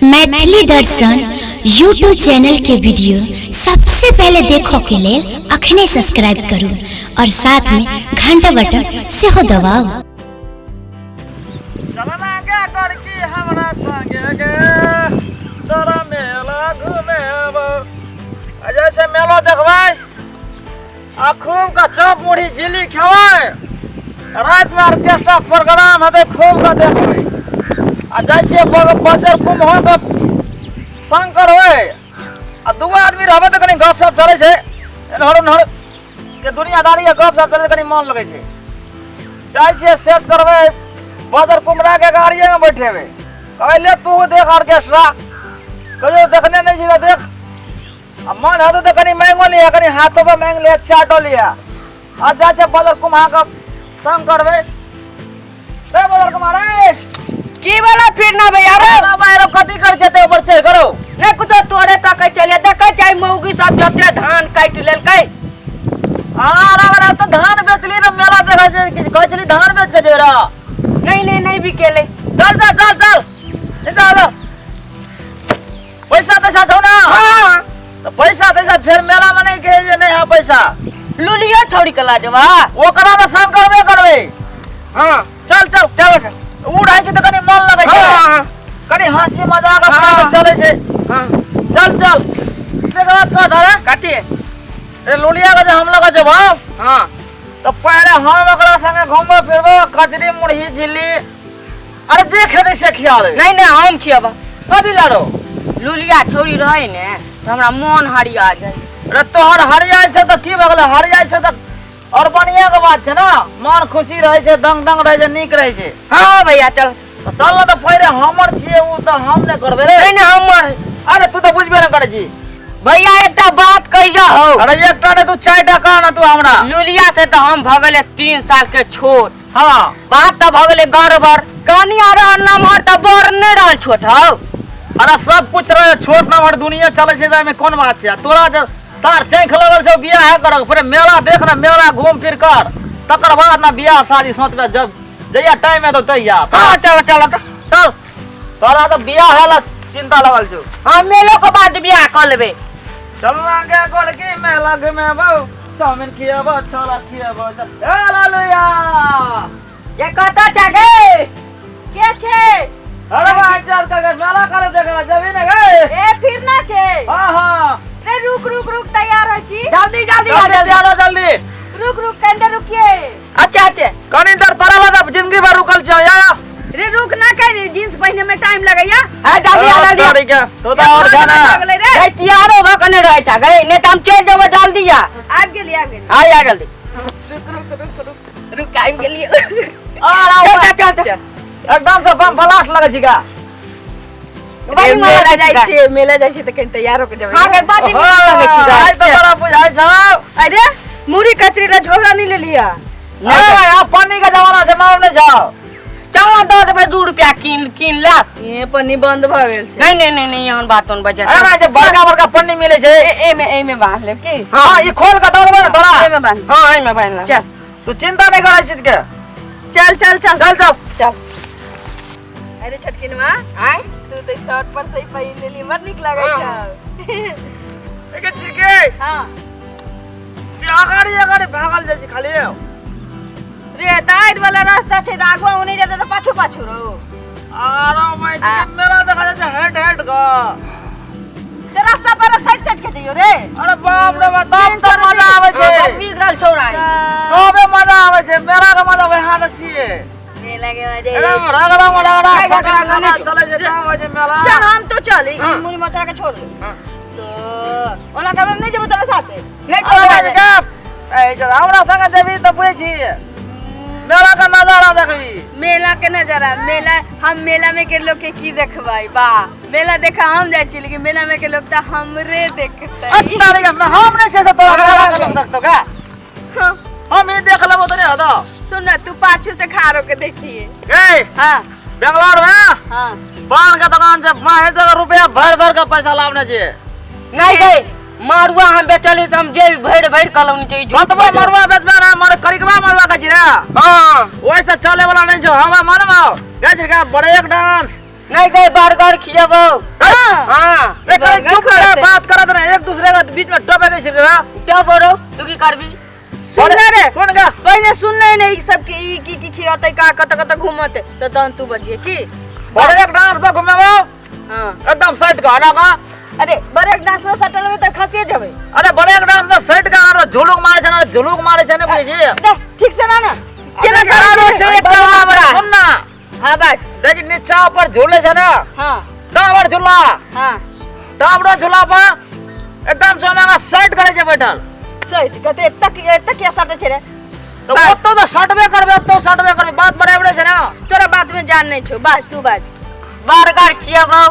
मैथिली दर्शन YouTube channel के video सबसे पहले देखो के लेल अखने सब्सक्राइब करू और साथ में घंटा बटन सेहो दबाउ। चलना गे लड़की हमरा संगे गे, तोरा मेला घुमेबो। आ जाइ छै मेलो देखबै आ खूब का चॉप मुढ़ी झिल्ली खेबै, रातिमे ऑर्केस्ट्रा प्रोग्राम हेतै, खूब का देखबै। आ जाइ छियै बजर कुम्हो के संग करबै। आ दू आदमी रहबै तऽ कनि गपशप चलै छै, एन्हर ओन्हर के दुनियादारी के गपशप चलै छै, कनि मन लगै छै। जाइ छियै सेट करबै, बजर कुमरा के गाड़िए में बैठेबै, कहबै ले तू देख ऑर्केस्ट्रा, कहियो देखने नहि छी तऽ देख। आ मन हेतौ तऽ कनि मांगिओ लिअ, कनि हाथो पर मांगि लिअ, चाटो लिअ। आ जाइ छै बजर कुम्हा के संग करबै। रे बजर कुम्हा रे, की वाला फिर ना भैया रे? ना भाई रे, कथी कर जेते ऊपर चढ़ करो? नहीं कुछो, तोरे तकै चलिए देखै छै मौगी सब जते धान काटि लेलकै। हाँ रे, तो धान बेचली ना मेला देखै छै, कि कहै छली धान बेच के जेबै रे? नहीं नहीं नहीं बिकेले। चल चल चल चल, निकाल पैसा तैसा छौ ना? हाँ। तो पैसा तैसा फेर मेला में नहीं कहे जे नहीं है पैसा। लुलिया छोड़ी के ला जेबा। ओकरा में संग करबे करबे। हाँ। चल चल चल। उ रहै छै तऽ कनि मन लगै छै। हाँ, हाँ। कनि हंसी मजाक अपना हाँ। के चलै छै। हाँ। चल चल। एक बात कह दे रे। कथी? रे लुलिया के जे हम लग जेबौ। हाँ। तऽ पहिले हम ओकरा संगे घुमबो फिरबो, कचरी मुरही झिल्ली अरे जे खेतै से खिया देबै। नहीं नहीं, हम खियेबो। कथी लारो? लुलिया छोड़ी रहे ने तऽ हमरा मन हरिया जाय। रे तोहर हरियाइ छौ तऽ की भऽ गेलै? हरियाइ छौ तऽ और बढ़िया के बात छै ना, मन खुशी रहै छै, दंग दंग रहै छै, नीक रहै छै। हाँ भैया चल। तऽ चल ने, तऽ पहिले हमर छियै उ तऽ हम नहि करबै रे। नहीं नहीं, हमर। अरे तू तऽ बुझबे नहि करै छी। भैया एकटा बात कहिया हौ। अरे एकटा नहि, तू चारिटा कह ना तू हमरा। लुलिया से तऽ हम भऽ गेलै 3 साल के छोट। हाँ। बात तऽ भऽ गेलै गड़बड़, कनी आ रहल नमहर तऽ बड़ नहि रहल छोट हौ। अरे सब कुछ रहे छोट नमहर, दुनिया चलै छै तऽ एहिमे कोन बात छै। तोरा जब तार चैख लगल छौ बियाह करक, फिर मेला देख ना, मेला घूम फिर कर, तकर बाद ना बियाह शादी सोचबे जब जहिया टाइम एतौ तहिया। हाँ चल चल चल, तोरा तऽ बियाह है चिंता लगल छौ। हाँ मेलो के बाद बियाह कऽ लेबै। चल आगे गोलकी मेला घुमेबौ, चाउमीन खिएबौ, छोला खिएबौ। ए लालुया, ये कतऽ छै गे? के छै? अरे भाई चल के मेला करे देखला जबी ने गे। ए फिर ना छै। हाँ हाँ। रे रुक रुक रुक, तैयार होइ छी। जल्दी जल्दी आ, जल्दी जल्दी आरो जल्दी। रुक रुक, कनि रुकिए। अच्छा अच्छा। कनि देर तोरा बाद जिंदगी भर रुकल छौ या। रे रुक ना, कनि जींस पहिने में टाइम लगैया। हाँ जल्दी आ जल्दी आ। ठीक है, तो तो और खाना। रे गई तैयारो भऽ कने रहै छ गई, नहीं तऽ हम चलि जेबै, जल्दी आ। आबि गेली आबि गेली। आ आ जल्दी। रुक रुक रुक रुक रुक, आबि गेली। आ चल चल चल। एकदम से बम ब्लास्ट लगै छी का। बड़ी मजा मेला लगै जाइ छै। छियै, मेला जाइ छियै तऽ कनि तैयार होके जेबै। हाँ गई बड़ी मजा लगै छै। आइ तऽ बड़ा बुझाइ छौ। अरे मुड़ी कचरी ला झोरा नहीं ले लिया। अरे भाई आब पानी के जमाना छै, मालूम नहि छौ। चल ना दऽ देबै 2 रुपया कीन कीन ले। ए पन्नी बंद भऽ गेल छै। नहीं नहीं नहीं नहीं, एहन बात न बजै। अरे भाई जे बड़का बड़का पन्नी मिलै छै। एमे एमे बांध लेब की? हाँ ई खोल के दऽ देबै ने तोरा। एमे बांध। हाँ एमे बांध ले। चल तू चिंता नहीं करै चीज के। चल चल चल चल चल चल। अरे छोटकिनवा, आय तू तो शर्ट पर सही पहिन लेली, बड़ नीक लागै छौ। एके छिके हाँ अगाडि अगाडि भागल जाइ छै खाली। रे ताइड वाला रास्ता छै तऽ आगुआ ओने जेतै तऽ पाछू पाछू रहो। आरो भाई मेला देखा जाइ छै हेट हेट क। तऽ रास्ता पर साइड साइड के जइयो रे। अरे बाप रे बाप, तब तऽ मजा आबै छै। बीस रहल छौड़ा। तबे मजा आबै छै, मेला के मजा वएह तऽ छियै। मेला के मजा। एकदम रगड़ा रगड़ा सकरा सना चलै छै तब होइ छै मेला। चल हम तो चल, ई मुड़ी मचरा के छोड़ दे। तो ओना करब नहीं जेबो तोरा साथे। नहीं अरे छोड़बै। भाई ए चल हमरा संगे जेबी तऽ बुझै छी मेला के नजारा देखबी। मेला के नजारा, मेला हम मेला में के लोग के की देखबै? वाह मेला देखा हम जाइ छी, लेकिन मेला में के लोग तऽ हमरे देखतै। अरे हम नहि छै से तोरा मेला के लोग देखतौ का? हम ई देख लेबो तऽ नहि हेतौ। सुन ना, तू पाछू से खारो के देखिए। ए हाँ बेंगलोर में हाँ पान के दुकान से माहे जगह रुपया भर भर के पैसा लावने छै। नहीं गई मरुआ हम बेचली से हम जेब भरि भरि कलौनी छै। कतबो मरुआ बेचबे ना, मर करिकबा मरुआ कहै छी रे। हाँ ओहिसँ चले वाला नहीं छौ, हमरा मालूम हौ। कहै छी का ब्रेक डांस। नहीं गई बर्गर खिएबो। बीच में टपे दै छै रे। टपरो तू की करबी? सुन ना रे। सुन गा। पहिने सुन ले ने ई सब के ई की की खियतै, का कत कत घूमते, त तहन तू बजिए की। ब्रेक डांस पर घुमेबो। हां। एकदम सेट का ना का। अरे ब्रेक डांस में सटल में त खसिए जेबै। अरे ब्रेक डांस में सेट का ना झुलुक मारे छै ना, झुलुक मारे छै ने बुझै छी। देख ठीक से ना ना केना करारो छै एकटा बाबरा। सुन ना। हां बाज। देख नीचा पर झूले छै ना। हां। टावर झूला। हां। टावर झूला पर एकदम सोना सेट करे छै बैठल। सेट कते तक तक या सटे छै रे। तो ओतो तो सटबे करबे, ओतो सटबे करबे, बात बराबर छै ना। तोरा बात में जान नहीं छौ, बाज तू बाज। बर्गर खियाबो।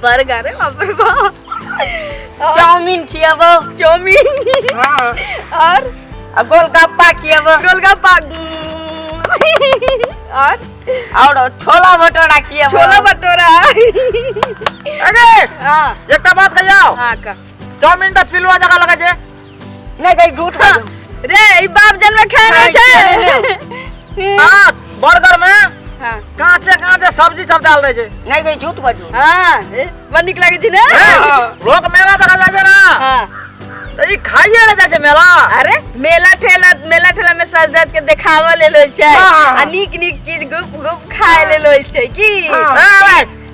बर्गर रे बाप रे बाप। चाउमीन खियाबो। चाउमीन। हां। और गोलगप्पा खियाबो। गोलगप्पा। और छोला भटूरा खियाबो। छोला भटूरा। अरे हां एकटा बात कहियो। हां का। चाउमीन त पिलुआ जगह लगे छै। नहीं गई झूठ रे, ई बाप जन्म खाए नहीं छै। हां बर्गर में हां कांचे कांचे सब्जी सब डाल दे छै। नहीं गई झूठ बजू। हां बड़ नीक लागे छै ने। लोग मेला देखा जाय छै ना। हां। त ई खाइए ले जाय छै मेला। अरे मेला ठेला, मेला ठेला में सज धज के देखावा ले लोई छै आ नीक नीक चीज गुप गुप खाए ले लोई छै की।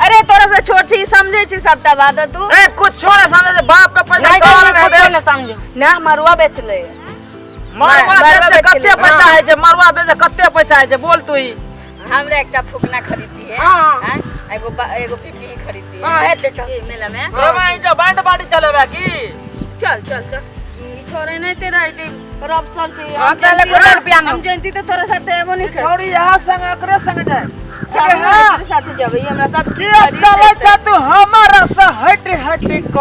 अरे तोरा से छोट छी समझे छी सबटा बात तू। ए कुछ छोड़ समझे छै, बाप के पैसा नहीं कुछ न समझे ना। मरुआ बेच ले। मरुआ बेच कते पैसा है छै? मरुआ बेच कते पैसा है छै बोल तू ही। हमरा एकटा फुकना खरीदती है। हां एगो एगो पीपी खरीदती है। हां हेते चल मेला में। बाबा ई जे बैंड बाटी चलेबे की? चल चल चल। ई छोरे नहीं ते रहे छै रब सल छै। हम त लगो रुपया में हम जनती त तोरा साथे एबो नहीं कर। छोड़ी यहां संग एकरे संग जाए। हां साथे जेबै हमरा सब। चलै छ तू हमरा से हट हट क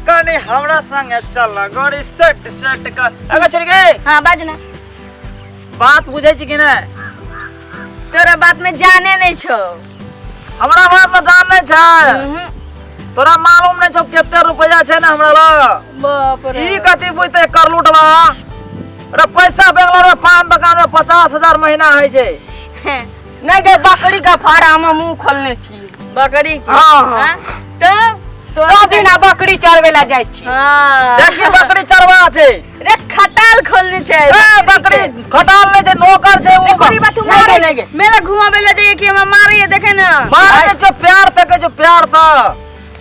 कनी हमरा संग चल गड़ी सेट सेट क। अगर चल गए। हां बाज ना। बात बुझै छी कि नै? तोरा बात में जाने नहीं छौ। हमरा बात में जान नहीं छै। तोरा मालूम नहीं छौ कते रुपया छै ना हमरा लग। बाप रे। ई कथी बुझते करलूटवा? अरे पैसा बेंगलोर में पान दुकान में 50,000 महीना है छै। नहीं गे बकरी का फार्म हम मुंह खोलने छी। बकरी? हां हां। तो सब दिन बकरी चरवे ला जाय छी। हां देखी बकरी चरवा छै। रे खटाल खोलने छै। ए बकरी खटाल नै छै, नौकर छै उ। बकरी बा तू मारे मेला घुमावे ला जाइए कि हम मारिए देखे ना। मारे छै प्यार से कहै छै प्यार से।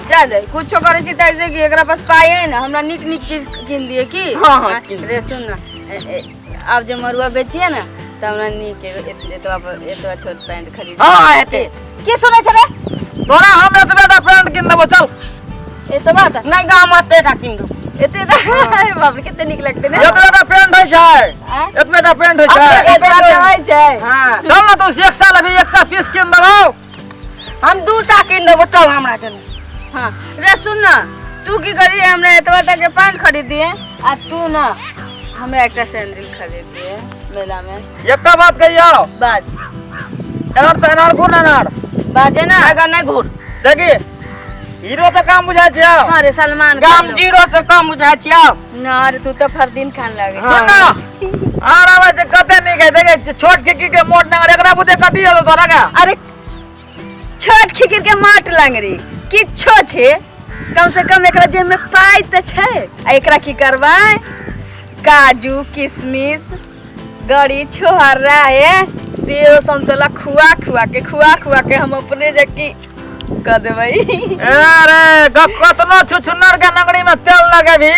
जा दे कुछो करे छी त जे कि एकरा पास पाई है ना हमरा नीक नीक चीज किन दिए की। हां हां रे सुन ना, आब जे मरुआ बेचिए ना त हमरा नीक एतबा एतबा छोट पैंट खरीद। हां हेते। की सुनै छै रे? तोरा हम एतबे टा पैंट किन देबो चल। एतबा टा? नहीं गाम एते टा किन देबो। एते टा? बाप रे कते नीक लगते ने। एतबे टा पैंट होइ छै। एतबे टा पैंट होइ छै। एतबा टा होइ छै। हां चल ना तू एक साल अभी 130 किन देबो। हम 200 किन देबो चल हमरा जने। हां रे सुन ना, तू की करी हमरा एतबा टा के पैंट खरीद दिए आ तू ना हमरा एकटा सैंडल खरीद दिए मेला में। एकटा बात कहियो। बाज। एनार त एनार घूर एनार। बाजे ना। आगा नहीं घूर। देखी हीरो तो काम बुझाय छै। हां रे सलमान गाम जीरो से कम बुझाय छै। ना रे तू त फरदीन खान लागे। सुन ना आर आवे छै कते नीक है देखे छोट खिकी के मोट नंगर एकरा बुझे कथी होतो तोरा का? अरे छोट खिकी के माट लांगरी किछो छै, कम से कम एकरा जेब में पाई त छै। आ एकरा की करबै? काजू किशमिश गड़ी छोहरा है सेव संतोला खुआ खुआ के खुआ खुआ के हम अपने जकी क देबै। अरे कतनो छुछुन्नर के नगरी में तेल लगेबी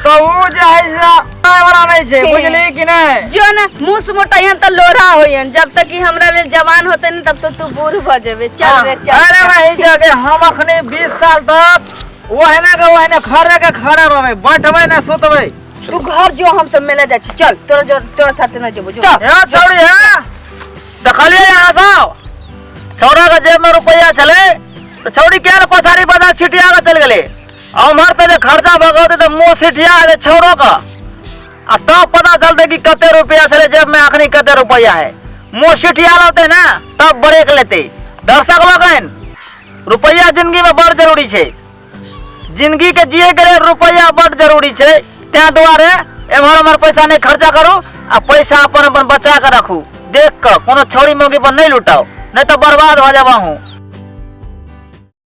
तो उ जे है से वाला नहीं छै, बुझली कि नहीं? जो ना मुंह से मोटाइहन त लोढ़ा होइहन, जब तक कि हमरा लेल जवान होते न तब तो तू बूढ़ भ जेबे। चल रे चल। अरे वही जगह हम अखनी 20 साल तक ओहने के ओहने खड़े के खड़े रहबै, बैठबै ना सुतबै। तू घर जो हम सब मेला जाइ छी चल, तोरा जो तोरा साथे न जेबो जो। चल ए छौड़ी है देखलिए यहाँ सब छौड़ा के जेब में रुपया छले तो छौड़ी के ने पछाड़ी बजा छिटिया के चल गेलै। उम्हर तऽ जे खर्चा भऽ गेल तऽ मुँह सिठिया गेलै छौड़ो के आ तब पता चलतै कि कते रुपया छलै जेब में, अखनी कते रुपया है। मुँह सिठिया लेतै ना तब ब्रेक लेतै। दर्शक लोकनि रुपया जिंदगी में बड़ जरूरी छै, जिंदगी के जिए के लेल रुपया बड़ जरूरी छै। तैं दुआरे एम्हर ओम्हर पैसा नहीं खर्चा करू आ पैसा अपन अपन बचा के रखू, देख के कोनो छौड़ी मौगी पर नहीं लुटाओ, नहीं तो बर्बाद हो जाब अहूँ।